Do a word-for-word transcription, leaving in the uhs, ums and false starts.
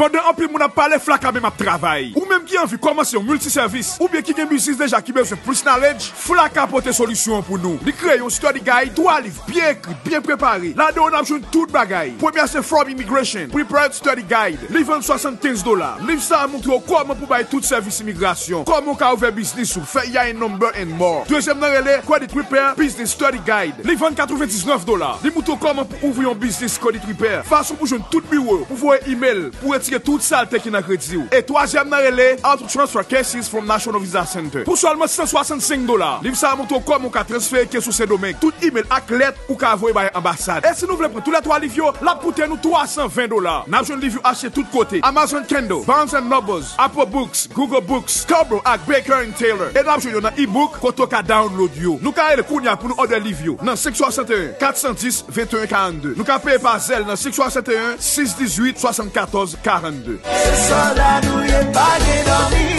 Pandan anpil moun ap pale, Flaka menm ap travay. Ou menm ki anvi kòmanse yon milti sèvis, oubyen ki gen biznis deja ki bezwen plis knowledge, Flaka pote solisyon an pou nou. Li kreye yon study guide, twa liv byen ekri, byen prepare. Ladan yo n ap jwenn tout bagay. Premye a se From Immigration, Prepared Study Guide. Li vann swasannkenz dola. Liv sa a montre w kòman pou bay tout sèvis imigrasyon, kòman w ka ouvè biznis ou, fè E I N number and more. Dezyèm nan rele Credit Repair Business Study Guide. Li vann katrevendiznèf dola. Li montre w kòman pou ouvri yon biznis Credit Repair, fason pou jwenn tout biwo yo, pou voye email, pou retire tout salte ki nan kredi w. E twazyèm nan rele How to Transfer Cases from National Visa Center. Pou sèlman san swasannsenk dola, liv sa a montre w kòman w ka transfere case ou Sendomeng. Tout email ak lèt ou ka voye bay anbasad. E si nou vle pran toulètwa liv yo, l ap koute nou twasanven dola. N ap jwenn liv yo achte tout kote: Amazon Kindle, Barnes and Nobles, Apple Books, Google Books, Kobo ak Baker and Taylor. E n ap jwenn yo nan e-book, kote w ka download yo. Nou ka rele kounye a pou nou òdè liv yo nan senk swasannteyen, katsan dis, venteyen karannde. Nou ka peye pa Zelle nan senk swasannteyen, sis dizuit, swasannkatòz, karannde. Se sòlda nou ye, pa gen dòmi.